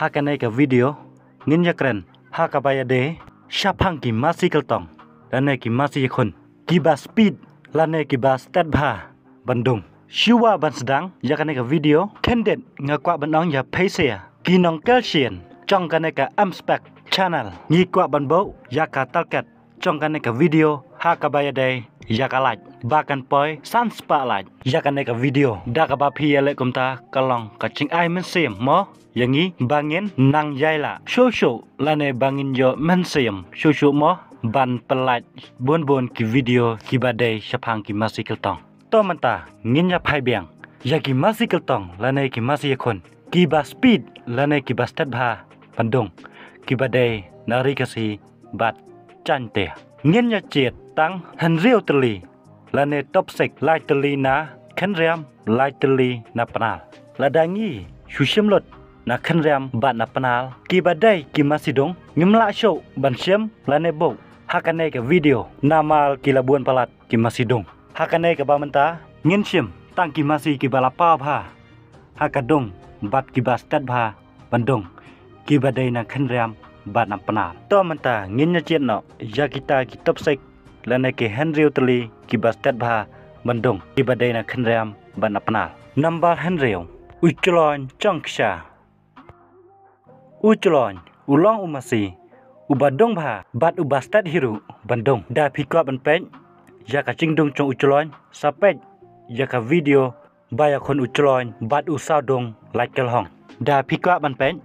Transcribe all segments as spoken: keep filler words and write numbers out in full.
Ha kane ka video ngin ïakren ha kaba ïadei shaphang ki masi kyltong lane ki masi ïakhun kiba speed lane kiba stet bha ban dung. Shuwa ban sdang ïa kane ka video, khyndiat nga kwah ban ong ïa phi sha ki nongkyrshan jong kane ka M Spec channel, ngi kwah ban buh ïa ka target jong kane ka video ha kaba ïadei ïa ka like, ba kan poi san spah like ïa kane ka video. Da kaba phi ïaleh kumta ka long ka jingai mynsiem mo ïa ngi ba ngin nang ïai lah shuh shuh lane ba ngin ïoh mynsiem shuh shuh mo ban pyllait bun bun ki video kiba dei shaphang ki masi kyltong. To mynta ngin ïa phai biang ïa ki masi kyltong lane ki masi ïakhun kiba speed lane kiba stet bha ban dung, kiba dei na Ri Khasi bad Jaiñtia. Ngin ïa jied tang hynriew tylli lane top six, lai tylli na khynriam, lai tylli na pynal. Lada ngi shu shim lut na khynriam bad na pynal kiba dei ki masi dung, ngim lah shuh ban shim lane buh ha kane ka video namar ki la bun palat ki masi dung. Ha kane kaba mynta ngin shim tang ki masi kiba la paw bha ha ka dung bad kiba stet bha ban dung, kiba dei na khynriam bad na pynal. To mynta ngin ïa jied noh ïa kita ki top six lane ki hynriew tylli kiba stet bha ban dung, kiba dei na khynriam bad na pynal. Number hynriew, u chloiñ jong ksha. U chloiñ u long u masi uba dung bha bad uba stet hi ruh ban dung. Da phi kwah ban peit ïa ka jingdung jong u chloiñ, sa peit ïa ka video ba ïakhun u chloiñ bad u sawdong lait kylhong. Da phi kwah ban peit,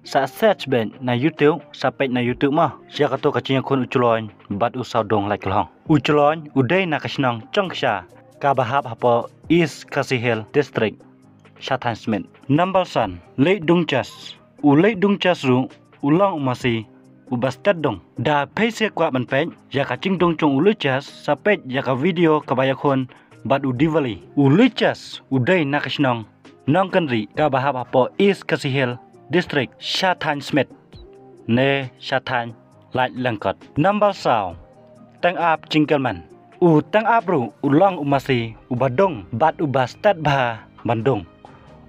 sa search beit na YouTube, sa peit na YouTube mo ïa kato ka jingïakhun u chloiñ bad u sawdong lait kylhong. U chloiñ u dei na ka shnong Chongksha kaba hap hapoh East Khasi Hills District, sha thaiñ Smit. Number san, Leit Dungchas. U Leit Dungchas ruh u long u masi uba stet dung. Da phi sa kwah ban peit ïa ka jingdung jong u Leit Chas, sa peit ïa ka video kaba ïakhun bad u Diwali. U Leit Chas u dei na ka shnong Nongkynrih kaba hap hapoh East Khasi Hills District, sha thaiñ Smit ne sha thaiñ Laitlangkot. Number saw, Tengap Jingkyrmen. U Tengap ruh u long u masi uba dung bad uba stet bha ban dung.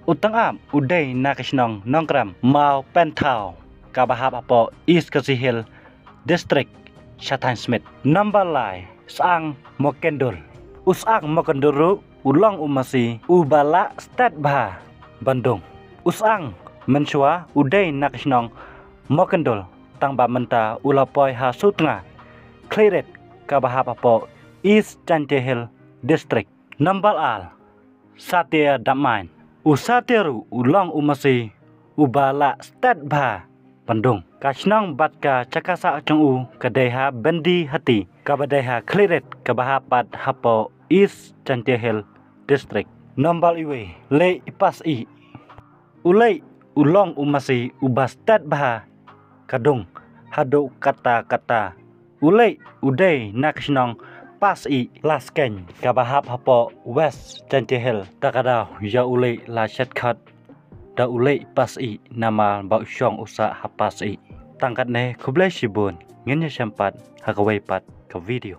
U Tengap u dei na ka shnong Nongkrem Mawpynthaw kaba hap hapoh East Khasi Hills District, sha thaiñ Smit. Number lai, Sang Mokendul. U Sang Mokendul ruh u long u masi uba la stet bha ban dung. U Sang mynshuwa u dei na ka shnong Mokendul, tang ba mynta u la poi ha Sutnga Khliehriat kaba hap hapoh East Jaintia Hills District. Number ar, Satia Dapmain. U Satia ruh u long u masi uba la stet bha ban dung. Ka shnong bad ka jaka sah jong u ka dei ha Byndihati kaba dei ha Khliehriat kaba hap pat hapoh East Jaintia Hills District. Number iwei, Leit Pasyih. U Leit u long u masi uba stet bha ka dung haduh katta katta. U Leit u dei na ka shnong Pasyih Laskeiñ kaba hap hapoh West Jaintia Hills. Da ka daw ïa u Leit la shet khot da u Leit Pasyih namar ba u shong u sah ha Pasyih. Tang katne, khublei shibun, ngin ïa shem pat ha kawei pat ka video.